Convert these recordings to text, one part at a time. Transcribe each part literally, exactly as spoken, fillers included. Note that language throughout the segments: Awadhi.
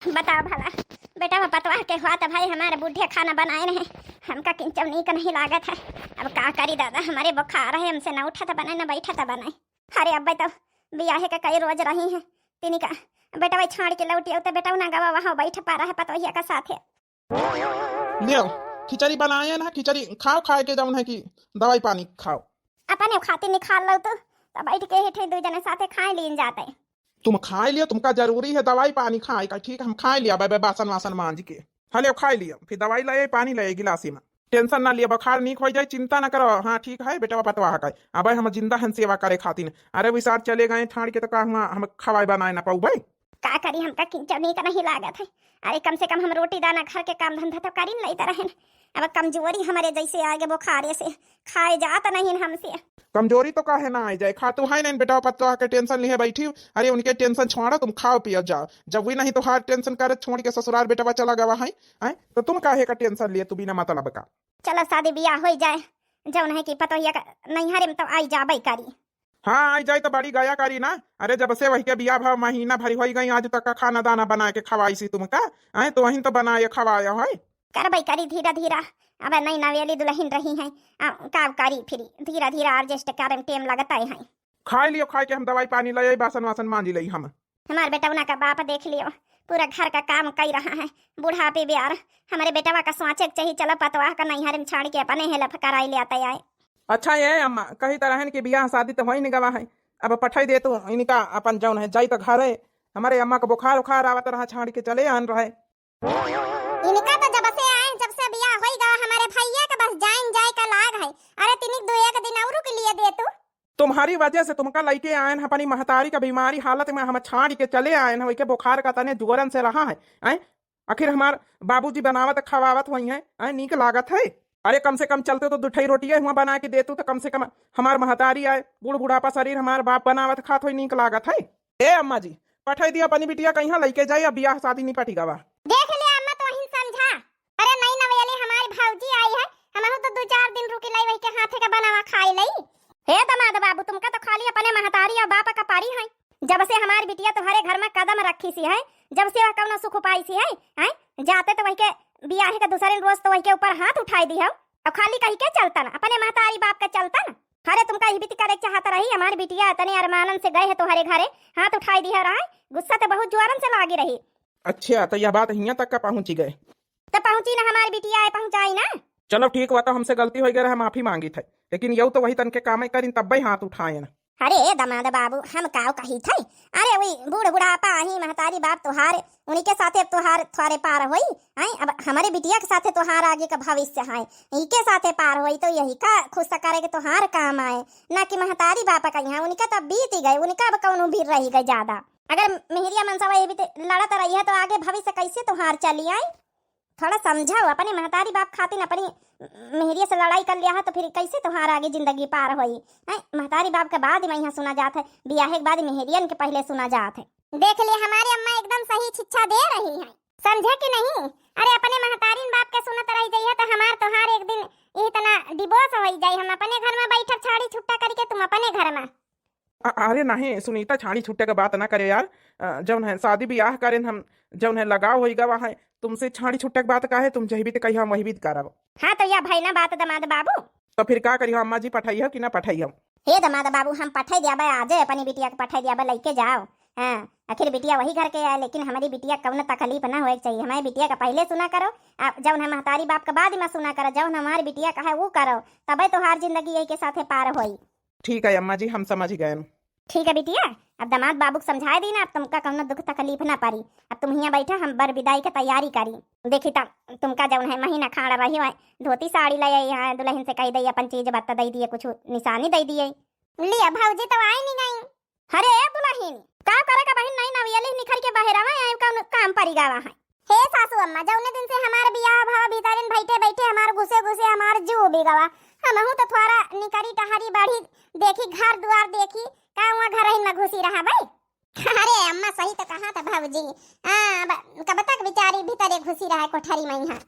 बताओ भला, बेटवा पतवाह के हुआ त भाई हमारे बूढ़े खाना बनाए रहे, हमका किंचौ नीक नहीं लागत है। अब का करी दादा, हमरे बुखार है, हमसे न उठत बने न बैठत बने। अरे अब्बे तो बियाहे के कई रोज रही है, तिनी का बेटवा छाड़ के लौटी त बेटवा ना गवा वहाँ बैठ पा रहा है पतोहिया का साथे। लियो, खिचड़ी बनाए ना, खिचड़ी खाओ, खाए के जौन है कि दवाई पानी खाओ। अपने खातिर निकाल लो तू, तब बैठ के ही दू जने साथे खाए लीन जाते। तुम खाए लियो, तुमका जरूरी है दवाई पानी खाए का, ठीक है, हम खाए लिया, बे, बे, बासन वासन मांज के। हाँ, लियो, खाए लियो, फिर दवाई लाए, पानी लाए गिलासी में। टेंशन ना लियो, बुखार नीक हो जाए, चिंता ना करो। हाँ, ठीक है, बेटवा पतवाह का, अब हम जिंदा हन सेवा करे खातिर। अरे, विसार चले गए छाड़ के, तो का हुआ, हम खवाए बनाए ना पाऊ भाई? का करी, हमका किंचौ नीक नहीं लागत है। अरे, कम से कम हम रोटी दाना घर के काम धंधा तो करिन लेते रहेन। अब कमजोरी हमरे जैसे आगे बुखारे से खाए जात नहीं हमसे। कमजोरी तो काहे ना आ जाए, खा तू है नहीं बेटा, पतोह के टेंशन लिए बैठी। अरे, उनके टेंशन छोड़ो, तुम खाओ पियो जाओ। जब वी नहीं तोहार टेंशन करे छोड़ के ससुराल बेटवा चला गवा है, हैं? तो तुम काहे का टेंशन लिए तू बिना मतलब का? चलो, शादी बियाह हो जाए, जौन है कि पतोहिया का नैहरे में तो आई जाबे करी। हाँ, आई जाई तो बड़ी गया करी ना। अरे, जब से वही के बियाह भा महीना भरी होई गई, आज तक का खाना दाना बना के खवाई सी तुमका, आए तो वहीं तो बनाए खवाया है। करबे करी धीरा धीरा, अब नई नवेली दुल्हन रही है, आ, का करी फिर धीरा धीरा adjust करे में टेम लगता है। खाए लियो, खाए के हम दवाई पानी ले आई, बासन वासन मांजी लई हम। हमार बेटवना का बाप देख लियो, पूरा घर का काम कई रहा है, बुढ़ापे ब्यार। हमारे बेटवा का सोचे के चाहिए, चलो पतवाह का नैहर में छाड़ के अपने हेल्प कराई ले आते आए। अच्छा ये अम्मा, कही तरह है कि बियाह शादी तो होई नहीं गवा है, अब पठाई दे तू इनका अपन जौन है, जाई तो घरे। हमारे अम्मा को बुखार उखार आवत रहा, छाड़ के चले आन रहे। इनका तो जब से आए, जब से बियाह होई गवा हमारे भैया का, बस जाइन जाए का लाग है। अरे तिनिक दो एक दिन और रुक लिए दे तू। तुम्हारी वजह से तुमका लइके आयन है, अपनी महतारी का बीमारी हालत में हम छाड़ के चले आयन है, वही के बुखार का तने जोरन से रहा है। आए, आखिर हमार बाबूजी बनावत खवावत हुई हैं, आए, नीक लागत है। अरे कम से कम चलते तो दुठई रोटियां हुआ बना के देतू, तो कम से कम हमार महतारी आए, बूढ़ बुढ़ापा शरीर हमार बाप बनावत खात होई, नीक लागत है। ए अम्मा जी, पठाई दिया अपनी बिटिया कहीं लइके जाई, अब बियाह शादी निपटी गवा। देख ले अम्मा, तो वहीं समझा। अरे नई नवेली हमारी भौजी आई है, हमहू तो दो चार दिन रुकी लाई, वही के हाथे का बनावा खाई लई। हे दमाद बाबू, तुमका तो खाली अपने महतारी और बाप का पारी है। जब से हमारी बिटिया तुम्हारे घर में कदम रखी सी है, जब से वह कौनो सुख पाई सी है, हैं? जाते तो वही के बियाह के दूसरे रोज तो वही के ऊपर हाथ उठाई दी हो, और खाली कही के चलतन, अपने महतारी बाप के चलतन। अरे तुमका यही बीत करे चाहत रही, हमारी बिटिया इतने अरमानन से गए है तुम्हारे घरे, हाथ उठाई दी हो रहा है, गुस्सा तो बहुत जोरन से लागी रही। अच्छा, तो यह बात हियां तक का पहुंची गए? तो पहुंची ना हमारी बिटिया है, पहुंचाई ना। चलो ठीक हुआ, तो हमसे गलती हो गई रहे, माफी मांगी थे, लेकिन यू तो वही तन के कामे करिन तब्बे हाथ उठाए ना। अरे दमाद बाबू, हम काव कही थे? अरे वही बूढ़ बुढ़ापा ही महतारी बाप तुहार, उनके साथे अब तुहार थोड़े पार होई। आए, अब हमारे बिटिया के साथे तुहार आगे का भविष्य है, इके साथे पार होई, तो यही का खुश करे के तुहार काम आए, ना कि महतारी बाप का। यहाँ उनका तो अब बीत ही गए, उनका अब कौनो भीड़ रही गए ज्यादा। अगर मेहरिया मनसवा ये भी ते लड़त रही है तो आगे भविष्य कैसे तुहार चली आई? थोड़ा समझाओ, अपने महतारी बाप खातिन अपनी मेहरिया से लड़ाई कर लिया है तो फिर कैसे तुहार आगे जिंदगी पार होई? हैं, महतारी बाप के बाद में यहाँ सुना जात है, बियाहे के बाद मेहरियन के पहले सुना जात है। देख ले, हमारी अम्मा एकदम सही शिक्षा दे रही है, समझे कि नहीं? अरे, अपने महतारीन बाप के सुनत रह जइहे तो हमार तोहार एक दिन इही तना divorce होई जाई। हम अपने घर में बैठब छाड़ी छुट्टा करके, तुम अपने घर में। अ-, अरे नहीं सुनीता, छाड़ी छुट्टे के बात ना करे यार। अ, जौन है शादी बियाह करेन हम, जौन है लगाव होई गवा है, तुमसे छाड़ी छुट्टे के बात का है, तुम जही बीत कही हम वही बीत करब। हाँ, तो या भाई ना बात दमाद बाबू। तो फिर का करियो अम्मा जी, पठाइयो कि ना पठाइयो? हे दमाद बाबू, हम पठाई दियाबे, आजे अपनी बिटिया के पठाई दियाबे, लइके जाओ। हाँ, आखिर बिटिया वही घर के है, लेकिन हमारी बिटिया कौनो तकलीफ ना होए के चाहिए। हमारी बिटिया का पहले सुना करो, आ जौन है महतारी बाप का बाद में सुना करो, जौन हमारी बिटिया का है वो करो, तबे तोहार जिंदगी यही के साथे पार होई। ठीक है अम्मा जी, हम समझ गए। ठीक है बिटिया, अब दमाद बाबू के समझाए दी ना, अब तुमका कौनो दुख तकलीफ ना पड़ी। अब तुम हियाँ बैठा, हम बर विदाई के तैयारी करी। देखी तब तुमका जौन है महीना खाड़ रही है, धोती साड़ी ले आई है, दुल्हन से कह दे अपन चीज बत्ता दे दिए, कुछ निशानी दे दिए। लिया भौजी तो आई नहीं गई। अरे ए दुल्हन, का करे का बहिन, नहीं नवेली निखर के बहरावा आए, कौन काम परी गवा है? हे सासू अम्मा, जौने दिन से हमार बियाह भवा भीतरिन बैठे बैठे हमार घुसे घुसे हमार जीव उबी गवा। हमहू तो थोड़ा निकरी टहरी बढ़ी, देखी घर दुआर देखी, का हुआ घर में घुसी रहा भाई? अरे अम्मा सही तो कहा था भौजी। हाँ, अब कब तक बेचारी भीतरे घुसी रहा है कोठरी में यहाँ?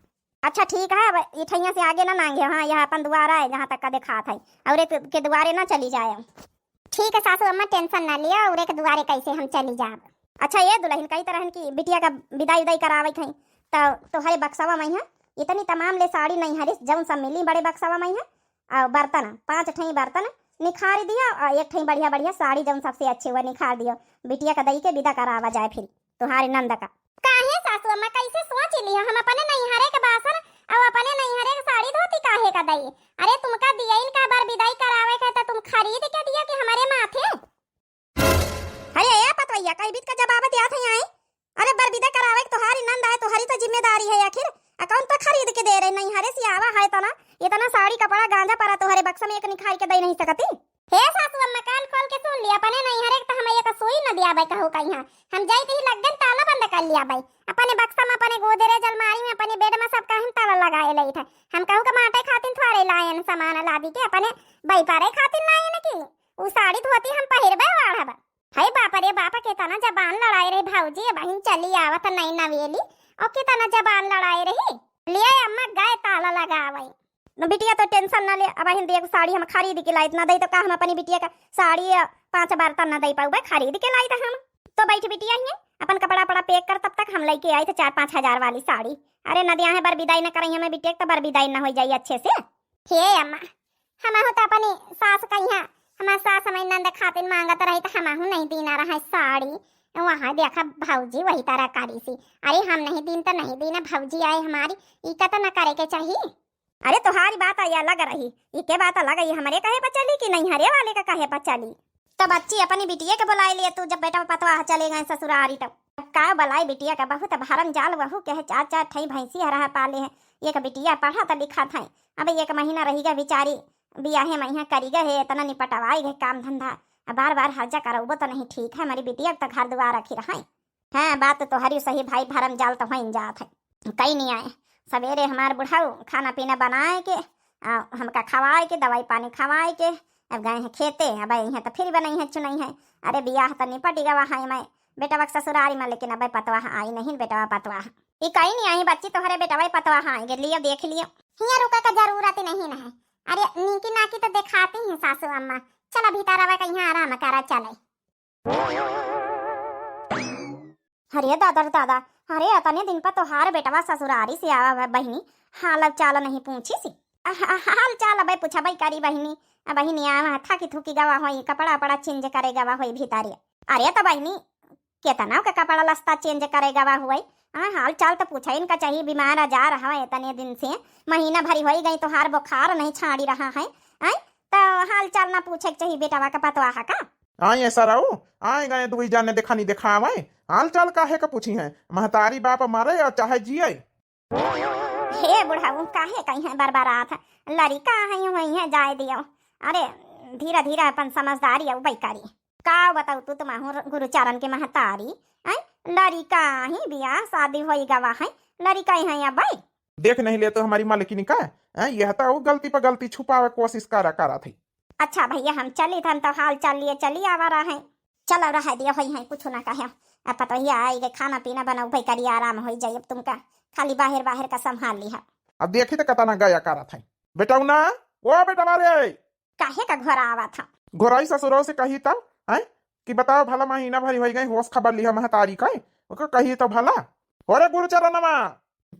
अच्छा ठीक है, अब इठैया से आगे ना नांगे, हाँ, यह अपन दुआरा है जहाँ तक का देखात है, और एक के दुआरे ना चली जाए। ठीक है सासू अम्मा, tension ना लियो, और एक दुआरे कैसे हम चली जाब। अच्छा, ए दुलहिन, कहित रहन कि बिटिया का बिदाई उदाई करावै क है, त तोहरे बक्सवा मइहाँ इतनी तमाम ले साड़ी नइहरे जउन सब मिली बड़े बक्सवा मइहाँ, अउ बर्तन, पाँच ठई बर्तन निखारि दियो, अउ एक ठई बढ़िया बढ़िया साड़ी जउन सबसे अच्छी हुआ निखारि दियो, बिटिया का दई के बिदा करावा जाए फिर तोहारे नंद का। काहे सासू अम्मा, कइसे सोचि लिहो? हम अपने नइहरे के बासन अउ अपने नइहरे के साड़ी धोती काहे का दई? अरे, तुमका दियइन का बर बिदाई करावै क है, त तुम खरीद के दियो कि हमरे माथे? अरे ए पतवइया, कई बीत का जवाब दियात है आई। अरे बर बिदा करावै क तोहारी नंद आए, तोहारी तो जिम्मेदारी है आखिर। अ कउन तो खरीद के दे रहे, नइहरे से आवा है तना, इतना साड़ी कपड़ा गांजा परा तोहरे बक्सा में एक निखारि के दई नहीं सकती। हे सासू अम्मा, कान खोल के सुन लिया, अपने नइहरे क तो हम एक सुई न दियाबै कहू कइहाँ। हम जाइत ही लग्गन ताला बंद कर लियाबै। अपने बक्सा में, अपने गोदरेज अलमारी में, अपने बेड में सब कहीं ताला लगाए लइत है। हम कहू के माटे खातिन थोड़े लायन सामान लादी के, अपने बैपारे खातिन लायन की। उ साड़ी धोती हम पहिरबै ओढ़ब। हे बाप रे बाप, केतना जबान लड़ाए रही भौजी, अबहिन चली आवत नई नवेली, अउ केतना जबान लड़ाए रही। लिया अम्मा गए ताला लगावै। न बिटिया तो tension ना ले, अबहिन देख साड़ी हम खरीद के लाइत, ना दई तो का हम अपनी बिटिया का साड़ी अ, पाँच बर्तन ना दई पाउबै, खरीद के लाइत हम। तो बैठ बिटिया हियाँ, अपन कपड़ा वपड़ा pack कर, तब तक हम लइके आइत चार पाँच हजार वाली साड़ी। अरे न दिया है बर बिदाई न करई हमें बिटिया के, तो बर बिदाई न होइ जाई अच्छे से। हे अम्मा, हमहू त अपनी सास कइहाँ, हमार सास हमारी नंद खातिन मांगत रही त हमहू नहीं दीना रहा साड़ी। वहाँ देखा भौजी वही तरह करी सी। अरे हम नहीं दीन त नहीं दीना, भौजी आए हमारी, ई का त न करे के चाही। अरे तोहारी बात अलग रही, ई के बात अलग, ई हमरे कहे पर चली कि नइहरे वाले का कहे पर चली? तो बच्ची अपनी बिटिया के बुलाए लिए तू, जब बेटा पतवाह चले गए ससुरारी तब। का बुलाई बिटिया का, बहुत भरम जाल वहू के है, चार चार ठई भैंसी हरा पाले है, एक बिटिया पढ़त लिखत है। अब एक महीना रही गए बिचारी, बियाहे मइहाँ करी गए है, इतना निपटवाई गए काम धंधा, अब बार बार हर्जा करउबो तो नहीं ठीक है, हमारी बिटिया तो घर दुआर रखी रहे। हाँ, बात तो तोहरी सही भाई, भरम जाल तो होइन जात है। कई नहीं आए, सवेरे हमार बुढ़ऊ खाना पीना बनाए के, आ, हमका खवाए के, दवाई पानी खवाए के, अब गए हैं खेते, अब आई हैं तो फिर बनई है चुनई है। अरे बियाह तो निपट गवा है मैं बेटवा के ससुरारी में, लेकिन अब पतवाह आई नहीं, बेटवा पतवाह। ई कई नहीं आई बच्ची, तोहरे बेटवा पतवाह आई गे, लियो देख लियो। हियाँ रुका का जरूरत नहीं न है। अरे नीकी नाकी तो देखाती हैं सासू अम्मा, चला भीतर आवा कहीं आराम करा चले। अरे दादा रे दादा, अरे अतने दिन पर तोहार बेटवा ससुरारी से आवा बा बहिनी, हाल चाल नहीं पूछी सी। आ, हा-, हाल चाल अबे पूछबे करी बहिनी, आ बहिनी आवा थकी थुकी गवा होई, कपड़ा वपड़ा change करे गवा होई भीतरे। अरे तो बहिनी, केतना के कपड़ा लस्ता change करे गवा होई, आ, हाल चाल तो पूछे इनका चाहिए, बीमार आजार हवा इतने दिन से, महीना भरी होई गई तोहार बुखार नहीं छाड़ी रहा है, आय? तो हाल चाल ना पूछे के चाहिए बेटवा का पतवाह का? आए सरऊ, आए गए दुई जाने देखानी देखावे, हाल चाल काहे का पूछी है? महतारी बाप मरे और चाहे जिए। हे बुढ़ऊ, काहे कहीं है बरबरात है? लड़िका है, वही है, जाए दियो। अरे धीरे धीरे अपन समझदारी अउ बैकारी। का बताऊ तू, तुम गुरुचरण के महतारी, हैं? लड़िका ही बियाह शादी होई गवा है, लड़िका ही है अब। देख नहीं ले तो हमारी मालकिनी का, हैं? यह तो वो गलती पर गलती छुपावे कोशिश करा करा थी। अच्छा भैया, हम चली थन तो हाल चाल लिए चली आवा रहा है। चलो रह दियो, होई है कुछ ना कहे। अब पतोहिया आई गए, खाना पीना बनाऊ भाई करिया, आराम होई जाई। अब तुमका खाली बाहर बाहर का संभाल ली है। अब देखी तो कतना गया करत है। बेटौना, ओ बेटवा रे। काहे का घोरावा था? घोराई ससुरो से कही तब, हैं? कि बताओ भला महीना भरी होई गई, होश खबर लिहा महतारी का, ओका कही तो भला। अरे गुरुचरणवा,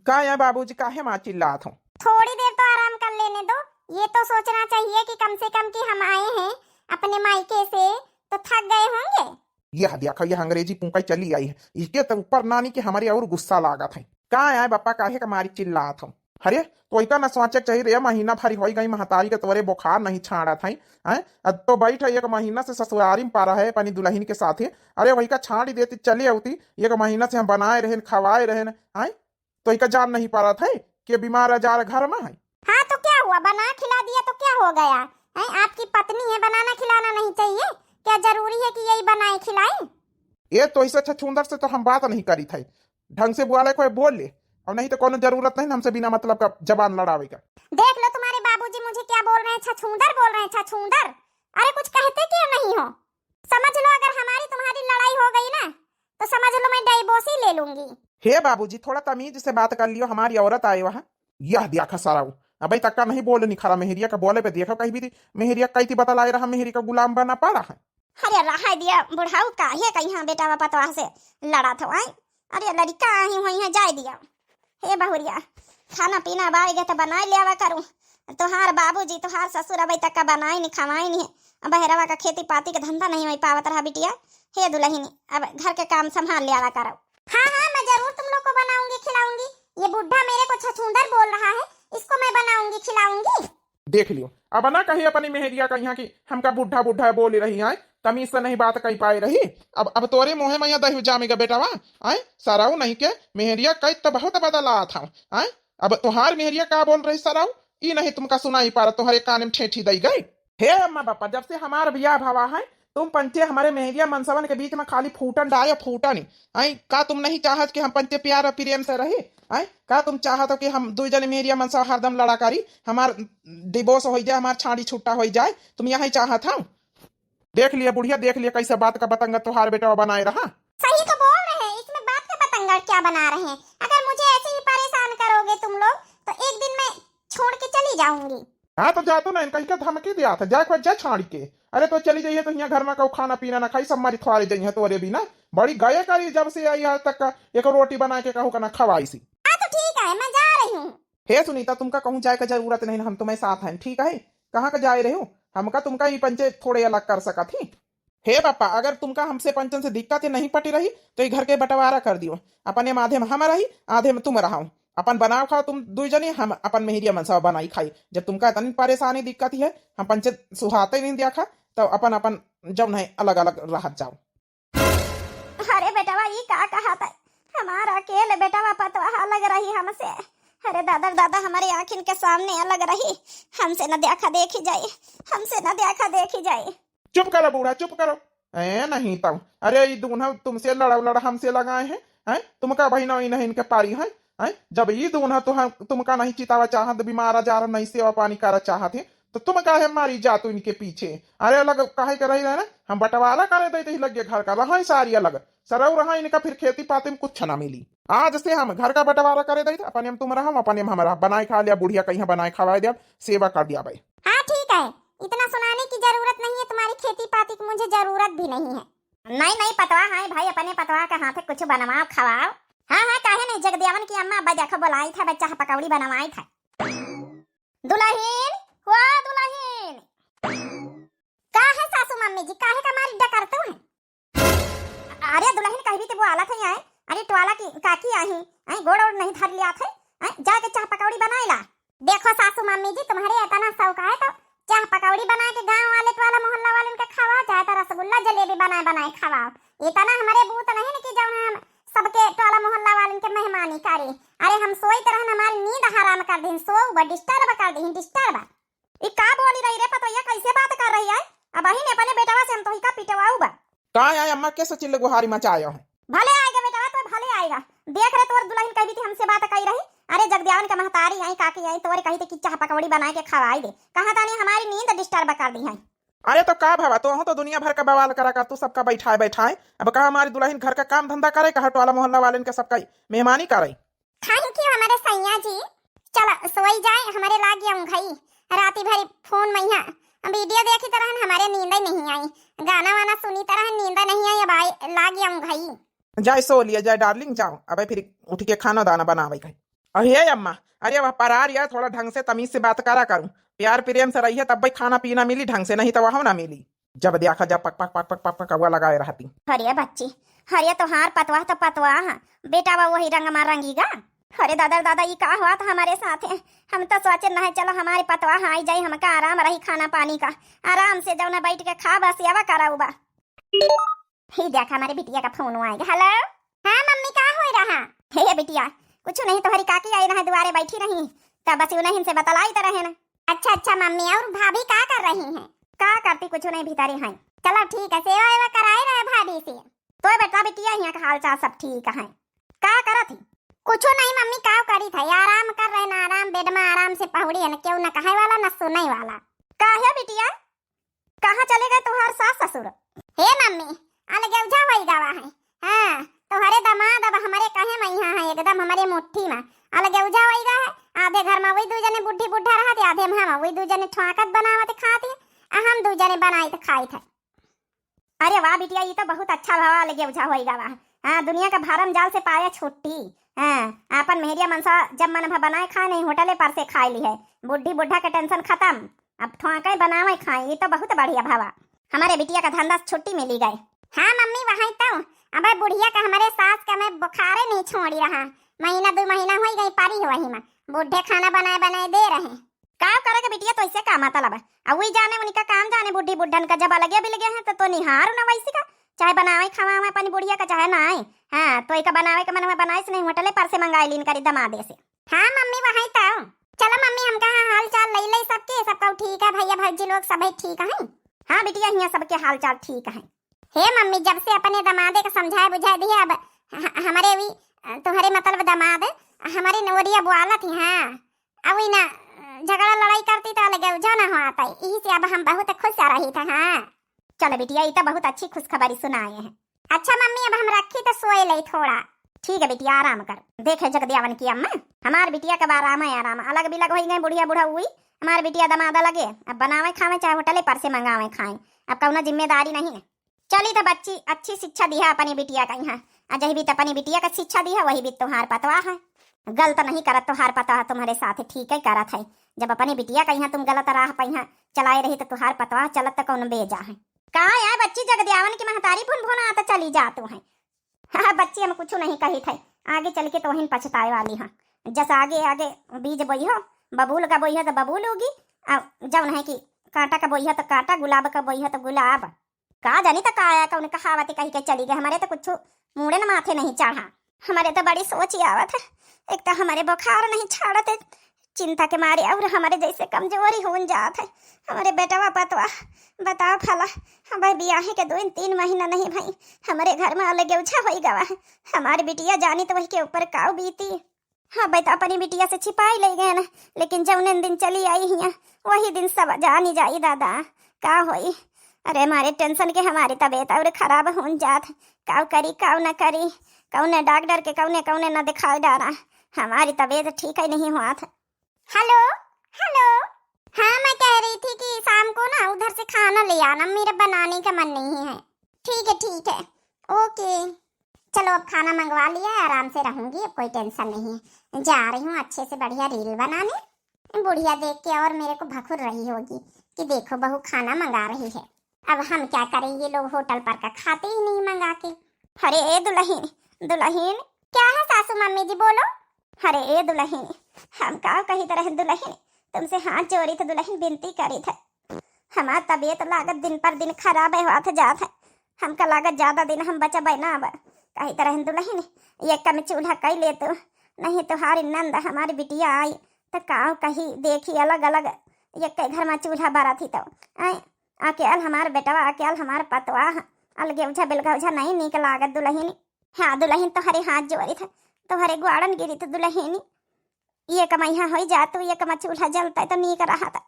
का है बाबूजी, काहे माँ चिल्लात हो? थोड़ी देर तो आराम कर लेने दो। ये तो सोचना चाहिए कि कम से कम कि हम आए हैं अपने मायके से, तो थक गए होंगे। यह देखो, यह अंग्रेजी पूंका चली आई है। इसके तो ऊपर नानी के हमारे और गुस्सा लागत है। का है बापा, काहे का मारी चिल्लात हो? अरे, तो इका ना सोचे के चाहिए रे, महीना भरी होई गई महतारी के तोरे बुखार नहीं छाड़त है, हैं? अब तो बैठ एक महीना से ससुरारी में पा रहा है अपनी दुल्हन के साथे। अरे, वही का छाड़ी देती, चली आती, एक महीना से हम बनाए रहन, खवाए रहन, हैं? तो इका जान नहीं पा रहा था कि बीमार आजार घर में है। हाँ, तो क्या हुआ, बना खिला दिया तो क्या हो गया? हैं, आपकी पत्नी है, बनाना खिलाना नहीं चाहिए? क्या जरूरी है कि यही बनाए खिलाए? ये तो ऐसे छछूंदर से तो हम बात नहीं करी थे, ढंग से बोले कोई बोल ले, और नहीं तो कोनो जरूरत नहीं हमसे बिना मतलब का जबान लड़ावे का। देख लो तुम्हारे बाबूजी मुझे क्या बोल रहे हैं, छछूंदर बोल रहे हैं, छछूंदर। अरे कुछ कहते क्यों नहीं हो? समझ लो अगर हमारी तुम्हारी लड़ाई हो गई ना तो समझ लो मैं divorce ही ले लूंगी। हे बाबूजी, थोड़ा तमीज से बात कर लियो, हमारी औरत आए वहाँ। यह देखा सराऊ, अबे तक का नहीं बोले निखरा, मेहरिया का बोले पे देखो कहीं भी थी, मेहरिया कई थी बतलाए रहा, मेहरी का गुलाम बना पड़ा है। अरे रहा दिया बुढ़ऊ, काहे कहिया बेटवा पतवाह से लड़त हो, आई? अरे लड़िका आही होइहैं, जाए दिया। हे बहुरिया, खाना पीना बाएगे त बनाए लेवा करूँ। तोहार बाबूजी, तोहार ससुर अबै तक का बनाए नहीं, खवाए नहीं। अब बहरवा का खेती पाती के धंधा नहीं होइ पावत रहा बिटिया। हे दुलहिनी, अब घर के काम संभाल लेवा करो। हाँ, हाँ, मैं जरूर तुम लोग को बनाऊंगी, खिलाऊंगी। ये बुढ़ा मेरे को छछूंदर बोल रहा है, इसको मैं बनाऊंगी, खिलाऊंगी। देख लियो, अब ना कही अपनी मेहरिया कहिया कि हमका बुढ़ा बुढ़ा बोल रही है, तमीज से नहीं बात कही पाए रही। अब, अब तोरे मुँहे में या दही जामेगा बेटवा, आय? सराऊ नहीं के मेहरिया कई तो बहुत बदलात हौ, आय? अब तोहार मेहरिया का बोल रही सराऊ, ई नहीं तुमका सुनाई पारा, तोहरे कान में ठेठी दई गई। हे अम्मा बापा, जब से हमार बियाह भवा है, तुम पंचे हमारे मेहरिया मनसवन के बीच में खाली फूटन डायो, फूटन। आई, का तुम नहीं चाहत कि हम पंचे प्यार और प्रेम से रही? आई, का तुम चाहत हो कि हम दुई जने मेहरिया मनसवा हरदम लड़ा करी, हमार डिवोर्स हो जाए, हमार छाड़ी छुट्टा हो जाए? तुम यही चाहत हो? देख लिया बुढ़िया, देख लिया कैसे बात का बतंगड़ तोहार बेटवा बनाए रहा। सही तो बोल रहे हैं, इसमें बात का बतंगड़ क्या बना रहे हैं? अगर मुझे ऐसे ही परेशान करोगे तुम लोग तो एक दिन मैं छोड़ के चली जाऊंगी। हाँ तो जा तू ना, इनका इनका धमकी दिया था, जा एक बार जा छाड़ी के। अरे तो चली जाइए तो यहाँ घर में कहू खाना पीना ना खाई, सब मारी थ्वारे जाइए तोरे बिना। बड़ी गए करी जब से आई आज तक का एक रोटी बना के कहू का ना खवाई सी। हाँ तो ठीक है, मैं जा रही हूँ। हे सुनीता, तुमका कहूँ जाए का जरूरत नहीं, हम तुम्हें साथ हैं, ठीक है? कहाँ का जाए रहे हो? हमका तुमका ही पंचे थोड़े अलग कर सकत ही। हे पापा, अगर तुमका हमसे पंचन से दिक्कत ही नहीं पटी रही तो ये घर के बंटवारा कर दियो, अपने में आधे में हम रही, आधे में तुम रहो। अपन बनाओ खाओ तुम दुई जनी, हम अपन मेहरिया मनसवा बनाई खाई। जब तुमका इतनी परेशानी दिक्कत ही है, हम पंचे सुहाते नहीं दिया खा, तो अपन अपन जौन है अलग अलग रहत जाओ। अरे बेटवा, ई का कहत है? हमार अकेले बेटवा पतवाह अलग रही हमसे। अरे दादा रे दादा, हमारे आँखिन के सामने अलग रही, हमसे न देखा देखी जाई, हमसे न देखा देखी जाई। चुप करो बूढ़ा, चुप करो। ए नहीं तो, अरे ई दून्हा तुमसे लड़ा लड़ा हमसे लगाए हैं, हैं? तुमका बहिना इन्हें इनके पारी है, हैं? जब ई दून्हा तो हम तुमका नहीं चितावा चाहत, बीमार आजार नहीं सेवा पानी करा चाहत है, तो तुम काहे मारी जातू इनके पीछे? अरे अलग काहे के रही रहे ना, हम बंटवारा करे देते ही लगे घर का, रहा सारी अलग, सरऊ रहा इनका, फिर खेती पाती में कुछ ना मिली। आज से हम घर का बंटवारा करे देते, अपने में तुम रहो, अपने में हम रहा, बनाए खा लिया, बुढ़िया कहीं बनाए खवाए दिया, सेवा कर दिया भाई। हाँ ठीक है, इतना सुनाने की जरूरत नहीं है, तुम्हारी खेती पाती की मुझे जरूरत भी नहीं है। नहीं नहीं पतवा है भाई, अपने पतवा के हाथे कुछ बनवाओ खवाओ। हाँ हाँ, काहे नहीं, जगदियावन की अम्मा अब्बा देखो बोलाई था, बच्चा पकौड़ी बनवाई था। दुलहिन, हो दुलहिन। का है सासू मम्मी जी, काहे का मारी डकरतू है? अरे दुलहिन कहबी ते वो आलत है आए। अरे टोला की काकी आही, आई गोड़ ओड़ नहीं धर लिया थे, आई जाके चाह पकौड़ी बनाए ला। देखो सासू मम्मी जी, तुम्हारे इतना शौक है तो चाह पकौड़ी बना के गाँव वाले टोला मोहल्ला वाले के खवाओ, चाहे तो रसगुल्ला जलेबी बनाए बनाए खवाओ। इतना हमारे बूत नहीं न कि जौन हम सबके टोला मोहल्ला वाले के मेहमानी करी। अरे हम सोई तरह हमारी नींद हराम कर दीन, सो डिस्टर्ब कर दीन, डिस्टर्ब। ई का बोली रही रे पतोहिया, कैसे बात कर रही है? अबहिन अपने बेटवा से हम तोही का पिटवाऊ बा। का आय अम्मा, के सचिल गुहारी मचायो है? भले आएगा बेटवा, तो भले आएगा। देख रे, तोर दुलहिन कहबी थी हमसे बात कही रही। अरे जगदियावन के महतारी आई, काकी आई, तोरे कही थी कि चाह पकौड़ी बनाए के खवाई दे। कहा तानी हमारी नींद डिस्टर्ब कर दी है। अरे तो का भवा, तोहू तो दुनिया भर का बवाल करा करतू, सबका बैठाए बैठाए। अब कहा हमारी दुलहिन घर का काम धंधा करे, कहा टोला मोहल्ला वाले के सबका मेहमानी करे। Thank you हमारे सैया जी। चला सोई जाए, हमारे लाग आऊं घई। राती भरी फोन में यहाँ वीडियो देखी तरहन हमारे नींद ही नहीं आई, गाना वाना सुनी तरहन नींद नहीं आई, अब आई लाग आऊं घई। जाए सो लिया जाए डार्लिंग, जाओ, अबे फिर उठ के खाना दाना बनावे के। अरे अम्मा, अरे वह परार यार, थोड़ा ढंग से तमीज से बात करा करूं, प्यार प्रेम से रहिए तब भाई खाना पीना मिली ढंग से, नहीं तो वह ना मिली। जब देखा जब पक पक पक पक पक पक कौआ लगाए रहती। अरे बच्ची, अरे तोहार पतवाह तो पतवाह, बेटा बा वही रंग मा रंगीगा। अरे दादा रे दादा, ई का हुआ था हमारे साथ है? हम तो सोचे ना है, चलो हमारे पतवाह आई जाए, हमका आराम रही खाना पानी का, आराम से जौना बैठ के खा बस सेवा कराऊ बा। ही देखा हमारे बिटिया का फोन आएगा। हेलो। हाँ मम्मी, का हो रहा? हे बिटिया, कुछ नहीं, तुम्हारी काकी आई रहा दुआरे बैठी रही, तब बस उन्हीं से बतलाई तो रहे ना। अच्छा अच्छा मम्मी, और भाभी का कर रही हैं? का करती, कुछ नहीं, भीतरी हैं। चलो ठीक है, सेवा वेवा कराए रहे भाभी से। तो बेटा बिटिया यहाँ का हाल चाल सब ठीक है? का करत ही? कुछ नहीं मम्मी, का करी था, आराम कर रहे ना, आराम बेड में आराम से पहुड़ी है ना, क्यों ना कहे वाला ना सुने वाला। का है बिटिया? कहाँ चले गए तुम्हार सास ससुर? हे मम्मी, अलगेउझा होई गवा है। हाँ, तुम्हारे दामाद अब हमारे कहे में यहाँ है, एकदम हमारे मुट्ठी में। अलगेउझा होई गवा है, आधे घर में वही दू जने बुढ़ी बुढ़ा रहत, आधे में हम वही दू जने ठोकत बनावत खात है, आ हम दू जने बनाइत खाइत है। अरे वाह बिटिया, ई तो बहुत अच्छा भवा अलगेउझा होई गवा। हाँ, दुनिया का भरम जाल से पाया छुट्टी। हाँ, आपन मेहरिया मनसा जब मन भा बनाए खाए, नहीं होटले पर से खाए ली है। बुढ़ी बुढ़ा के टेंशन खत्म, अब ठोंके बनावे खाए, ई तो बहुत बढ़िया भवा। हमारे बिटिया का धंधा से छुट्टी मिली गए। हाँ मम्मी, वही तो। अब बुढ़िया का हमारे सास का मैं बुखारे नहीं छोड़ी रहा, महीना दो महीना होई गई पारी हो वही में, बुढ़े खाना बनाए बनाए दे रहे। का करे के बिटिया, तो ऐसे का मतलब है? अब वही जाने उनका काम जाने, बुढ़ी बुढ़न का जब अलगे बिलगे हैं तो, तो निहार न वैसी का, चाहे बनावे खावा अपनी बुढ़िया का चाहे ना आए। हाँ, तो एक बनावे के मन में बनाए से नहीं, होटले पर से मंगाए लीन करी दमादे से। हाँ मम्मी, वही तो। चलो मम्मी, हम कहा हाल चाल ले ले सबके, सबका ठीक है, भैया भौजी लोग सब ठीक है। हाँ बिटिया, हियाँ सबके हाल चाल ठीक है। हे मम्मी, जब से अपने दमादे के समझाए बुझाए दिए, अब ह-, हमरे भी, अ, तुम्हारे मतलब दमाद, हमरे नोरिया बुआलत ही, हाँ। अब वही ना, अ, झगड़ा लड़ाई करती तो अलगेउझा ना हो आता, यही से अब हम बहुत खुश रही था, हाँ। चलो बिटिया, ये तो बहुत अच्छी खुशखबरी सुनाए हैं। अच्छा मम्मी, अब हम रखी तो सोए ले थोड़ा। ठीक है बिटिया, आराम कर। देखे जगदियावन की अम्मा, हमार बिटिया का आराम है, आराम, अलग बिलग होई गए बुढ़िया बुढ़ा हुई, हमार बिटिया दमाद अलगे, अब बनावे खावे चाहे होटले पर से मंगावे खाए, अब कौनो जिम्मेदारी नहीं है। चली तो बच्ची, अच्छी शिक्षा दिया अपनी बिटिया का यहाँ। आ जही भी तो अपनी बिटिया का शिक्षा दिया, वही भी तुहार पतवा है। गलत नहीं करत तुहार पतवा, तुम्हारे साथ ठीक है करत है। जब अपनी बिटिया का यहाँ तुम गलत राह पे यहाँ चलाए रही तो तुहार पतवा चलत तो कौन बेजा है? का यार बच्ची, जगदियावन की महतारी भुन भुन आता चली जातू है। हाँ बच्ची, हम कुछ नहीं कही थे, आगे चल के तोहिन पछताए वाली हाँ। जस आगे आगे बीज बोई हो, बबूल का बोई हो तो बबूल उगी, आ जौन है कि कांटा का बोई हो तो कांटा, गुलाब का बोई हो तो गुलाब। का जानी त का आया, कौन कहावत कही के चली गए, हमारे तो कुछ मूड़े न माथे नहीं चढ़ा। हमारे तो बड़ी सोच आवत है, एक तो हमारे बुखार नहीं छाड़त है चिंता के मारे, और हमारे जैसे कमजोरी होन जात है। हमारे बेटवा पतवा बताओ भला, हमारे बियाहे के दो तीन महीना नहीं भई, हमारे घर में अलगेउझा होई गवा है। हमारी बिटिया जानी तो वही के ऊपर काऊ बीती। हाँ, बे तो अपनी बिटिया से छिपाई ले गए ना, लेकिन जौने दिन चली आई हियाँ, वही दिन सब जानी जाई दादा, का होई। अरे, हमारे टेंशन के हमारी तबीयत और खराब होन जात, काऊ करी, काऊ न करी, कौने डॉक्टर के कौने कौने न दिखाई डारा, हमारी तबीयत ठीक ही नहीं हुआ था। हेलो, हेलो। हाँ, मैं कह रही थी कि शाम को ना उधर से खाना ले आना, मेरा बनाने का मन नहीं है। ठीक है, ठीक है, ओके। चलो, अब खाना मंगवा लिया है, आराम से रहूंगी, अब कोई टेंशन नहीं है। जा रही हूँ अच्छे से बढ़िया रील बनाने। बुढ़िया देख के और मेरे को भखुर रही होगी कि देखो बहू खाना मंगा रही है। अब हम क्या करें, ये लोग होटल पर का खाते ही नहीं मंगा के। अरे ए दुलहिन, दुलहिन। क्या है सासू मम्मी जी, बोलो। अरे ए दुलहिन, हम का कही तरह दुलहिन, तुमसे हाथ जोड़ी थे दुलहिन, विनती करी थे। हमार तबीयत लागत दिन पर दिन खराब है, होत जात है। हमका लागत ज्यादा दिन हम बचबे ना अब। कही तरह दुलहिन, ये कम चूल्हा कई ले तू, नहीं तुम्हारी नंद हमारी बिटिया आई तो काव कही, देखी अलग अलग एक घर में चूल्हा बरत ही तो। आए, अकेल हमार बेटवा, अकेल हमार पतवा, अलगेउझा बिलगेउझा नहीं नीक लागत दुलहिन। हाँ दुलहिन, तोहरे हाथ जोड़ी थे, तोहरे ग्वाड़न गिरी थे दुलहिन। ये कमैया होई जा तू, ये कमा चूल्हा जलता तो नीक रहत,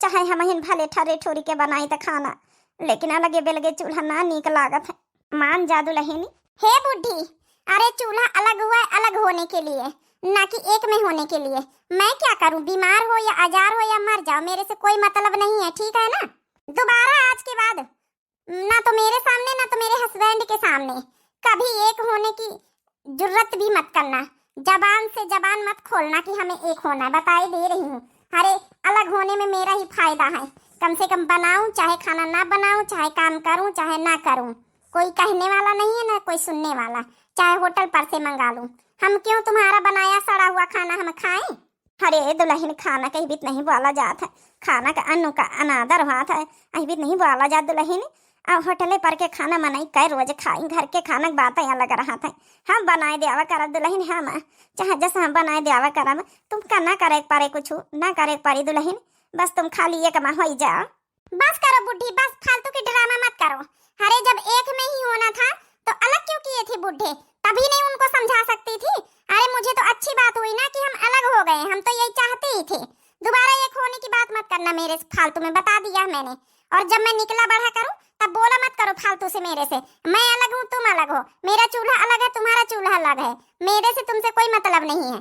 चाहे हमहिन भले ठरे ठोरी के बनाई त खाना, लेकिन अलगे बेलगे चूल्हा ना नीक लागत है। मान जा दुलहिनी। हे बुढ़ी, अरे चूल्हा अलग हुआ है अलग होने के लिए, ना कि एक में होने के लिए। मैं क्या करूं, बीमार हो या आजार हो या मर जाओ, मेरे से कोई मतलब नहीं है, ठीक है ना? दोबारा आज के बाद ना तो मेरे सामने ना तो मेरे हस्बैंड के सामने कभी एक होने की जुर्रत भी मत करना। जबान से जबान मत खोलना कि हमें एक होना है, बताई दे रही हूँ। अरे, अलग होने में मेरा ही फायदा है, कम से कम बनाऊं चाहे खाना ना बनाऊं, चाहे काम करूं चाहे ना करूं, कोई कहने वाला नहीं है ना कोई सुनने वाला। चाहे होटल पर से मंगा लूं, हम क्यों तुम्हारा बनाया सड़ा हुआ खाना हम खाएं? अरे दुलहिन, खाना कहीं भी नहीं बोला जात है, खाना का अन्न का अनादर होत है, अहीं भी नहीं बोला जात दुलहिन। अब होटले पर के खाना मनई कै रोज खाई, घर के खाना के बात अलग रहत है। हम बनाए देवा करब दुलहिन, हम चाहे जस हम बनाए देवा करब, तुमका ना करे के परे कुछ, ना करे के परी दुलहिन, बस तुम खाली एक मा होई जा। बस करो बुढ़ी, बस फालतू के ड्रामा मत करो। अरे जब एक में ही होना था तो अलग क्यों किए थे बूढ़े? तभी नहीं उनको समझा सकती थी? अरे मुझे तो अच्छी बात हुई ना कि हम अलग हो गए, हम तो यही चाहते ही थे। दोबारा एक होने की बात मत करना मेरे से फालतू में, बता दिया मैंने। और जब मैं निकला बढ़ा करूं तब बोला मत करो फालतू से मेरे से। मैं अलग हूं, तुम अलग हो, मेरा चूल्हा अलग है, तुम्हारा चूल्हा अलग है, मेरे से तुमसे कोई मतलब नहीं है।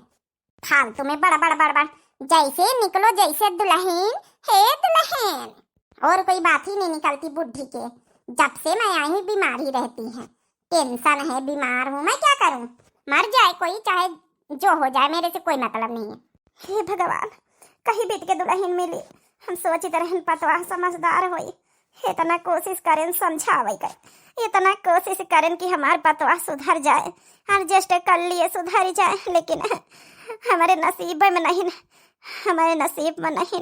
फालतू में बड़ बड़ बड़ बड़, जैसे निकलो जैसे दुलहिन, हे दुलहिन। और कोई बात ही नहीं निकलती बुढ़ी के। जब से मैं आई हूँ बीमार ही रहती है। टेंशन है, बीमार हूँ, मैं क्या करूँ? मर जाए कोई, चाहे जो हो जाए, मेरे से कोई मतलब नहीं है। हे भगवान, कहीं बीत के दुल्हन मिली। हम सोचित रहन पतवाह समझदार होई, इतना कोशिश करेन समझावे के, इतना कोशिश करेन कि हमार पतवाह सुधर जाए, एडजस्ट कर लिए सुधर जाए, लेकिन हमारे नसीब में नहीं, हमारे नसीब में नहीं।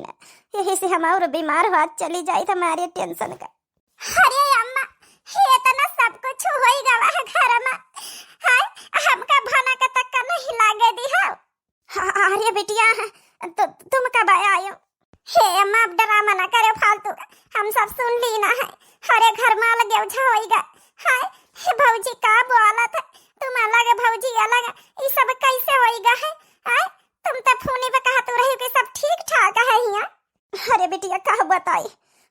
यही से हम और बीमार हुआ चली जाई तो हमारे टेंशन का। अरे अम्मा, ये इतना सब कुछ होई गवा है घर में। हाय, हमका भनक तक का नहीं लागे दी हो। अरे बिटिया, तो तुम कब आयो? हे अम्मा, अब ड्रामा ना करे फालतू का, हम सब सुन ली ना है। अरे घर में अलग उझा होई गा। हाय, हे भौजी का बोलत है, तुम अलग भौजी अलग, ई सब कैसे होई गा है? हाय, तुम तो फोने पे कहत रही कि सब ठीक ठाक है हियाँ। अरे बिटिया, का बताई,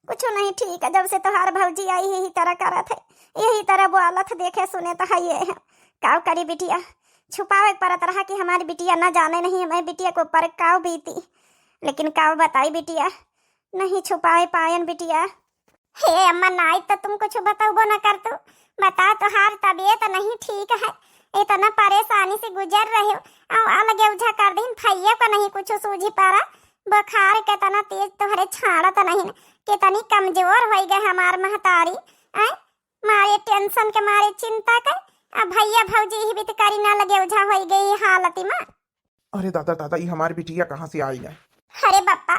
कुछ नहीं ठीक है। जब से तोहार भौजी आई है, यही तरह करत है, यही तरह बोलत है, देखे सुने तो है ये है। का करी बिटिया, छुपावे के परत रहा कि हमारी बिटिया ना जाने नहीं हमारी बिटिया के ऊपर का बीती, लेकिन का बताई बिटिया, नहीं छुपाए पायन बिटिया। हे अम्मा, नाई तो तुम कुछ बतउबो न करतू। बताओ, तोहार तबीयत नहीं ठीक है, इतना परेशानी से गुजर रहे हो, और अलगे उझा कर दिन, भैया को नहीं कुछ सूझी पारा। बुखार कितना तेज तोहरे छाड़त नहीं, कितनी कमजोर होई गए हमार महतारी। आय, मारे टेंशन के, मारे चिंता के, अब भैया भौजी ही बीत करी ना लगे उझा होई गई हालत में। अरे दादा, दादा, ई हमार बिटिया कहाँ से आई है? अरे बप्पा,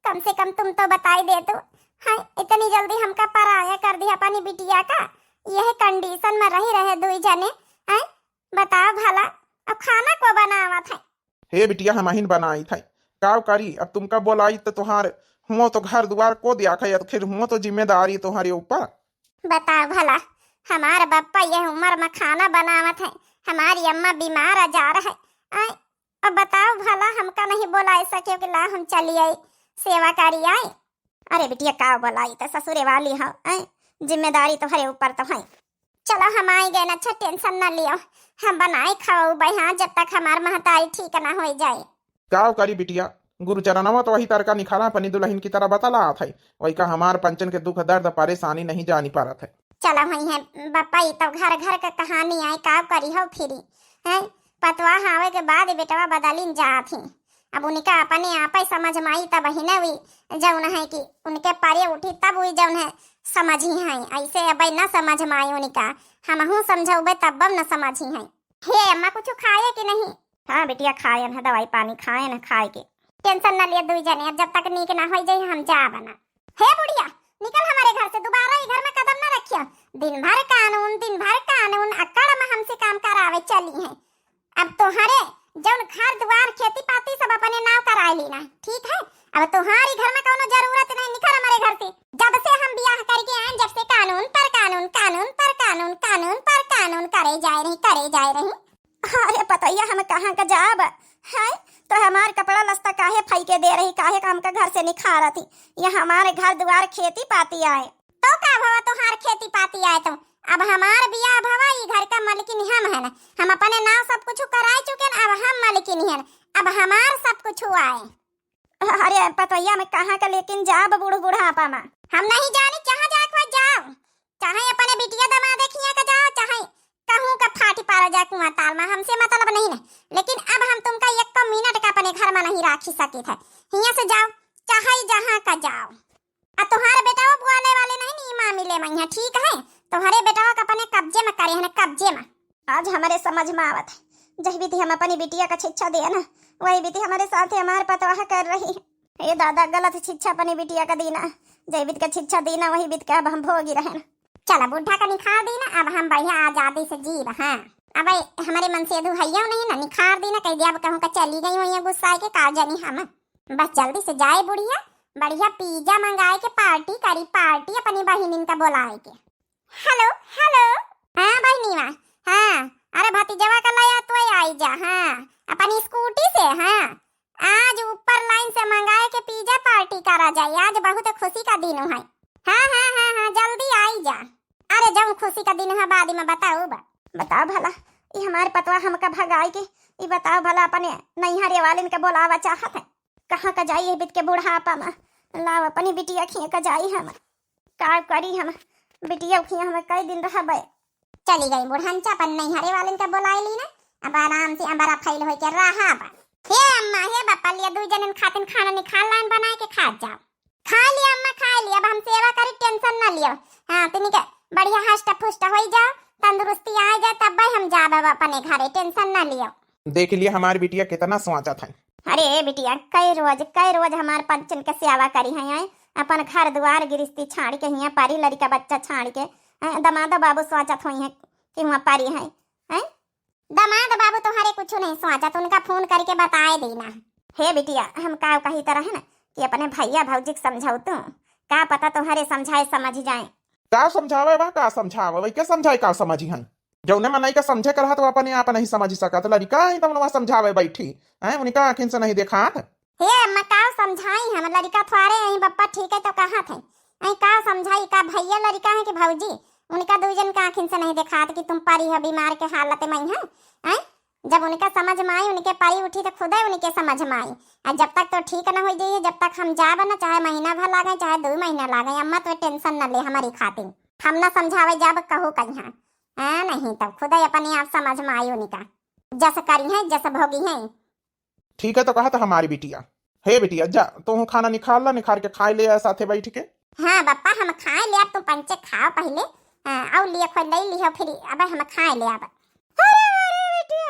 कम से कम तुम तो बताई देतू। हाँ, इतनी जल्दी हमका पराया कर दिया अपनी बिटिया का। यह कंडीशन में रही रहे दुई जने। हैं, बताओ भला, अब खाना को बनावत है? हे बिटिया, हमहिन बनाई थे। का करी, अब तुमका बोलाई तो तोहार हुओ तो घर दुआर को दिया खाई, फिर हुओ तो जिम्मेदारी तोहरे ऊपर। बताओ भला, हमार बप्पा यह उम्र में खाना बनावत है, हमारी अम्मा बीमार आजार है। आय, अब बताओ भला, हमका नहीं बोलाए सके कि ला हम चली आई, सेवा करी आई? अरे बिटिया, का बोलाई, तो ससुरे वाली हो, आय, जिम्मेदारी तोहरे ऊपर तो है। चलो, हम आई गए ना, अच्छा टेंशन ना लियो, हम बनाए खाओ भाई, हाँ, जब तक हमार महतारी ठीक ना हो जाए। का करी बिटिया, गुरु चरणवा तो वही तरका निखारा अपनी दुल्हन की तरह बतलात है, वही का हमार पंचन के दुख दर्द परेशानी नहीं जानी पारत है। चलो, वही है बप्पा, ई तो घर घर का कहानी आए, का करी हो फिरी, हैं? पतवाह आवे के बाद बेटवा बदलिन जात ही। अब उनका अपने आप ही समझ में आई तब ही न हुई, जौन है कि उनके परे उठी तब हुई जौन है समझी है, ऐसे अब न समझ में आई उनका। हमहू समझौबे तब न समझी है। हे अम्मा, कुछ खाए कि नहीं? हाँ बिटिया, खायन है, दवाई पानी खायन है, खाए के। टेंशन ना लिए दुई जने, अब जब तक नीक ना होई जाई हम जाब ना। हे बुढ़िया, निकल हमारे घर से, दोबारा ई घर में कदम ना रखियो। दिन भर कानून, दिन भर कानून, अकड़ में हमसे काम करावे चली है। अब तोहरे जौन घर दुआर खेती पाती सब अपने नाव कराए ली ना, ठीक है? अब तोहारी घर में कौनो जरूरत नहीं, निकल हमारे घर से। जब से हम बियाह करके आए, जब से कानून पर कानून, कानून पर कानून, कानून पर कानून करे जाए रही, करे जाए रही। अरे पतोहिया, हम कहाँ का जाब? हैं? तो हमार कपड़ा लत्ता काहे फाई के दे रही, काहे का हमका घर से निखारत ही? ये हमारे घर दुआर खेती पाती आए। तो का भवा तोहार खेती पाती आए तो? अब हमार बियाह भवा, ई घर का मालकिन हम है ना, हम अपने नाव सब कुछ कराए चुके न, अब हम मालकिन है, अब हमार सब कुछ आए। अरे पतोहिया, हम कहाँ का लेकिन जाब बूढ़ बुढ़ापा में? हम नहीं जानी, जहाँ जाए के बा जाओ, चाहे अपने बिटिया दमाद खिया का जाओ, चाहे कहूँ का फाटी पारा जाए कुआं ताल में, हमसे मतलब नहीं ना। लेकिन अब हम तुमका एक मिनट का अपने घर में नहीं राखी सकित है। हियाँ से जाओ, चाहे जहाँ का जाओ। आ तोहार बेटवा बोले वाले नहीं नी मामिले में है, ठीक है? तोहरे बेटवा का अपने कब्जे में करे है ना, कब्जे में। आज हमारे समझ में आवत है, जही बीती हम अपनी बिटिया का शिक्षा दे ना, वही बीती हमारे साथ हमार पतवाह कर रही है। ए दादा, गलत शिक्षा अपनी बिटिया का दीना, जही बीत का शिक्षा दीना, वही बीत का अब हम भोगी रहन। चला, बुढ़ा का निखार दीना, अब हम बढ़िया आजादी से जीब। हाँ, अब हमारे मनसेधु हइयो नहीं ना, निखार दीना, कह दिया अब कहूँ का चली गई हुई है गुस्सा के, का जानी हम। बस जल्दी से जाए बुढ़िया, बढ़िया पिज्जा मंगाए के पार्टी करी, पार्टी अपनी बहिनिन का बोलाए के। हेलो, हेलो। हाँ बहिनीवा, हाँ, अरे भतीजवा का लया तो आई जा, हाँ, अपनी स्कूटी से, हाँ, आज ऊपर लाइन से मंगाए के पिज्जा पार्टी करा जाए, आज बहुत खुशी का दिन है। हाँ, हाँ, हाँ, हाँ, जल्दी आई जा। अरे जौन खुशी का दिन है बाद में बताओ बा। बताओ भला, ये हमारे पतवा हमका भगाई के, ये बताओ भला अपने नैहरे वालिन के बोलावा चाहत है। कहाँ का जाई ये बीत के बुढ़ापा में? लाओ अपनी बिटिया खिए का जाई हम। का करी हम? बिटिया उखिया हमें कई दिन रहबे। चली गई बुढ़नचा, अपन नैहरे वालन के बोलाए ली ना, अब आराम से अम्बरा फैल होई के रहा बा। हे अम्मा, हे बापा, लिया दुई जनन खातिन खाना निकाल लाइन बनाए के खा जाओ। खा लिया अम्मा, खा लिया, अब हम सेवा करी, tension ना लियो। हाँ, तनी के बढ़िया हष्ट पुष्ट होई जाओ, तंदुरुस्ती आ जाए, तब हम जाब अब अपने घरे, tension ना लियो। देख लिया हमार बिटिया कितना सोचत है। अरे बिटिया, कई रोज, कई रोज हमार पंचन के सेवा करी है, हैं? अपन घर दुआर गिरस्ती छाड़ के हियाँ परी, लड़िका बच्चा छाड़ के, हैं? दमाद बाबू सोचत होई हैं कि हुआँ परी है, हैं? दमाद बाबू तोहरे कुछ नहीं सोचत, उनका फोन करके बताए देना। हे बिटिया, हम का कही तरह है ना कि अपने भैया भौजी के समझाऊ तू, का पता तोहरे समझाए समझ जाए। का समझावे बा, का समझावे, वही के समझाए का समझी हैं? जौने मनई के समझे के रहत, वो अपने आप नहीं समझ सकत। लड़िका है, तब उनवा समझावे बैठी, हैं? उनका आँखिन से नहीं देखात। हे अम्मा, का समझाई हम? लड़िका थोड़े हैं, बप्पा ठीक है तो कहत है। ऐ का समझाई, का भैया लड़िका है कि भौजी? उनका दुई जन का आँखिन से नहीं देखात कि तुम परी है बीमार के हालत में है? हैं? जब उनका समझ में आई, उनके परी उठी तो खुदे उनके समझ में आई। आ जब तक तो ठीक न हो जाइए, जब तक हम जाब न, चाहे महीना भर लागे, चाहे दो महीना लागे, अम्मा तो tension न ले हमारी खातिर। हम न समझावे जाब कहू कहीं। हाँ, नहीं तो खुदे अपने आप समझ में आई उनका। जस करी हैं, जस भोगी हैं। ठीक है तो कहत हमारी बिटिया। हे बिटिया, जा, तोहू खाना निखार ला, निखार के खाए ले आ साथे बैठ के। हाँ बप्पा, हम खाए ले, अब तू पंचे खाओ पहिले। हाँ, आउ लिए खोल ले लिहो फिर, अब हम खाए ले अब। अरे, अरे, बिटिया।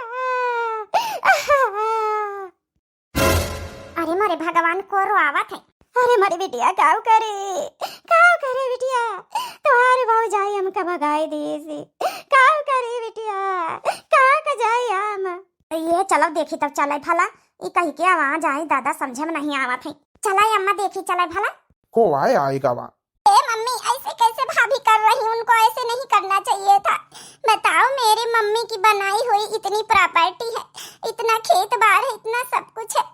अरे मोरे भगवान, को रोआवत है। अरे मोरे बिटिया, काउ करे, काउ करे बिटिया, तोहार भौजाई हमका भगाए दिए से। काउ करे बिटिया, का का जाए हम? ये चलो देखी तब चले भला, ई कही के आवाज आई दादा, समझे में नहीं आवत है। चला अम्मा देखी, चले भला। को आए आएगा वा? ए मम्मी, ऐसे कैसे भाभी कर रही? उनको ऐसे नहीं करना चाहिए था। बताओ, मेरी मम्मी की बनाई हुई इतनी property है, इतना खेत बार है, इतना सब कुछ है,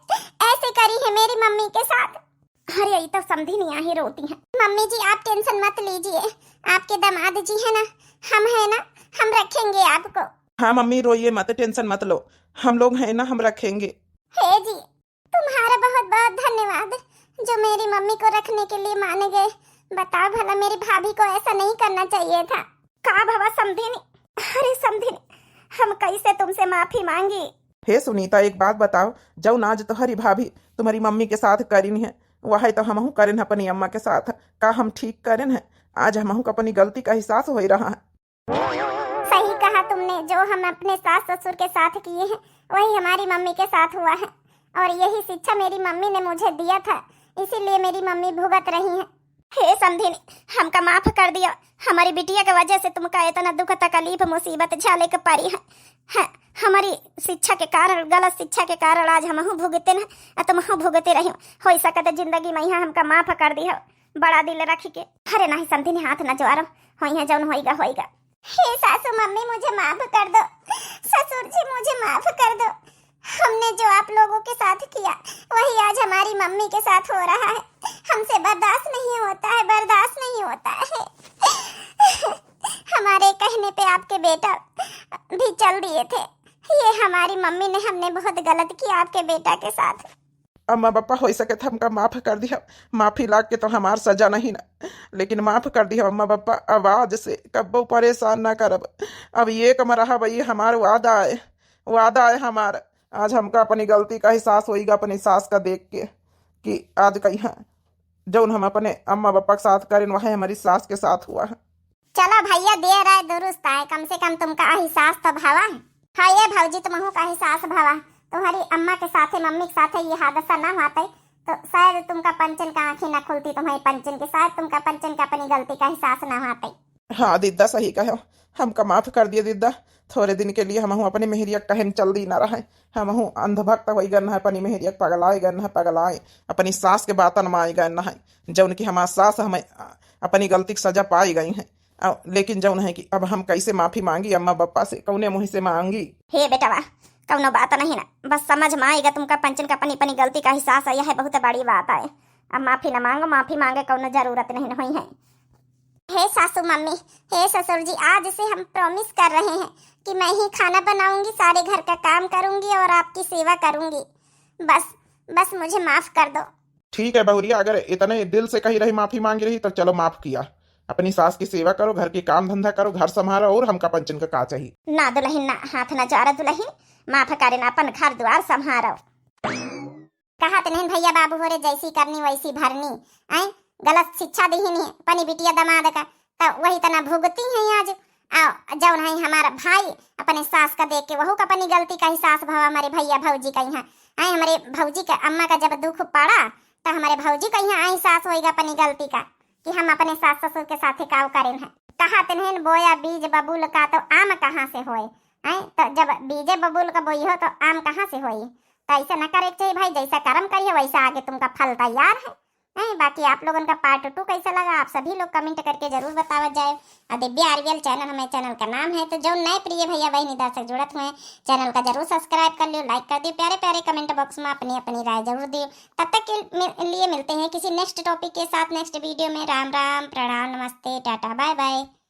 ऐसे करी है मेरी मम्मी के साथ। अरे, ये तो समधी नहीं आई रोती है। मम्मी जी, आप tension मत लीजिए, आपके दामाद जी है ना, हम है ना, हम रखेंगे आपको। हाँ मम्मी, रोइए मत, tension मत लो, हम लोग हैं ना, हम रखेंगे। हे जी, तुम्हारा बहुत बहुत धन्यवाद जो मेरी मम्मी को रखने के लिए मान गए। बताओ भला, मेरी भाभी को ऐसा नहीं करना चाहिए था। का भवा समधिनी? अरे समधिनी, हम कैसे तुमसे माफी मांगी? हे सुनीता, एक बात बताओ, जौन आज तोहरी भाभी तुम्हारी मम्मी के साथ करिन है, वही तो हमहू करेन अपनी अम्मा के साथ। का हम ठीक करेन है? आज हमहू को अपनी गलती का एहसास हो रहा है। सही कहा तुमने, जो हम अपने सास ससुर के साथ किए हैं, वही हमारी मम्मी के साथ हुआ है। और यही शिक्षा मेरी मम्मी ने मुझे दिया था, इसीलिए मेरी मम्मी भुगत रही हैं। हे समधिनी, हमका माफ कर दिया। हमारी बिटिया के वजह से तुमका इतना दुख तकलीफ मुसीबत झेले के पड़ी है। हैं, हमारी शिक्षा के कारण, गलत शिक्षा के कारण आज हमहू भुगते न, आ तुमहू भुगते रही। हो सकत जिंदगी में यहाँ हमका माफ कर दिया, बड़ा दिल रख के। अरे नहीं समधिनी, हाथ न जोरो, होई है जौन होइगा होइगा। हे सासू मम्मी, मुझे माफ कर दो। ससुर जी, मुझे माफ कर दो। हमने जो आप लोगों के साथ किया, वही आज हमारी मम्मी के साथ हो रहा है। हमसे बर्दाश्त नहीं होता है, बर्दाश्त नहीं होता है। हमारे कहने पे आपके बेटा भी चल दिए थे। ये हमारी मम्मी ने, हमने बहुत गलत किया आपके बेटा के साथ। अम्मा बप्पा, हो सके तो हमका माफ कर दिया। माफी लाग के तो हमार सजा नहीं ना, लेकिन माफ कर दिया अम्मा बप्पा। अब आज से कब्बो परेशान ना करब। अब ये कम रहा, ये हमार वादा है, वादा है हमार। आज हमका अपनी गलती का एहसास होइगा अपनी सास का देख के, कि आज कहीं जौन हम अपने अम्मा बप्पा के साथ करेन, वही हमारी सास के साथ हुआ है। चलो भैया, देर आए दुरुस्त आए, कम से कम तुमका एहसास तो भवा। हाँ ये भौजी, तुमहू का एहसास भवा। तुम्हारी अम्मा के साथे, मम्मी के साथे ये हादसा ना होते तो शायद तुमका पंचन का आँखें ना खुलती, तुम्हारी पंचन के, शायद तुमका पंचन का अपनी गलती का एहसास ना होते। हाँ दिद्दा, सही कहो, हमका माफ कर दिया दिद्दा। थोड़े दिन के लिए हमहू अपने मेहरिया कहे में चल दी ना रहे। हमहू अंधभक्त होई गन है, अपनी मेहरिया के पगलाए गन है, पगलाए। अपनी सास के बातन में आई गन है, जौन कि हमार सास हमें अपनी गलती की सजा पाई गई है। अ, लेकिन जौन है कि अब हम कैसे माफी मांगी अम्मा बप्पा से, कौने मुँह से मांगी? हे बेटवा, कौनो बात नहीं ना, बस समझ में आएगा तुमका पंचन का अपनी, अपनी गलती का एहसास है, यह बहुत बड़ी बात है। अब माफी ना मांगो, माफी मांगे कौनो जरूरत नहीं होई है। हे सासू मम्मी, हे ससुर जी, आज से हम promise कर रहे हैं कि मैं ही खाना बनाऊंगी, सारे घर का काम करूंगी और आपकी सेवा करूंगी। बस, बस मुझे माफ कर दो। ठीक है बहुरिया, अगर इतने दिल से कही रही, माफी मांगी रही, तो चलो माफ किया। अपनी सास की सेवा करो, घर के काम धंधा करो, घर संभारो, और हमका पंचन का का चाहिए? ना दुलहिन ना, हाथ ना जोरा दुलहिन, माफ करे ना, अपन घर द्वार संभारो। कहा त नहीं भैया बाबू हो रे, जैसी करनी वैसी भरनी। आए, गलत शिक्षा दीहिन है अपनी बिटिया दमाद का, तो वही तना भुगती हैं आज। आ जौन है हमारा भाई अपने सास का देख के वहू का अपनी गलती का एहसास भवा हमारे भैया भौजी का यहाँ। आए, हमारे भौजी के अम्मा का जब दुख पड़ा, तो हमारे भौजी का यहाँ एहसास होएगा अपनी गलती का, कि हम अपने सास ससुर के साथे काव करेन है। कहा त नहीं, बोया बीज बबूल का तो आम कहाँ से होए? आए, तो जब बीजे बबूल का बोई हो तो आम कहाँ से होई? तो ऐसे न करे के चाहिए भाई, जैसा कर्म करिए वैसा आगे तुमका फल तैयार है। हैं, बाकी आप लोगन का part two कैसा लगा, आप सभी लोग comment करके जरूर बतावत जाए। और दिव्या आरवीएल channel हमारे channel का नाम है, तो जो नए प्रिय भैया बहनी दर्शक जुड़त हुए, channel का जरूर subscribe कर लियो, like कर दियो, प्यारे प्यारे comment box में अपनी अपनी राय जरूर दियो। तब तक के मि-, लिए मिलते हैं किसी next topic के साथ next video में। राम राम, प्रणाम, नमस्ते, टाटा, bye bye।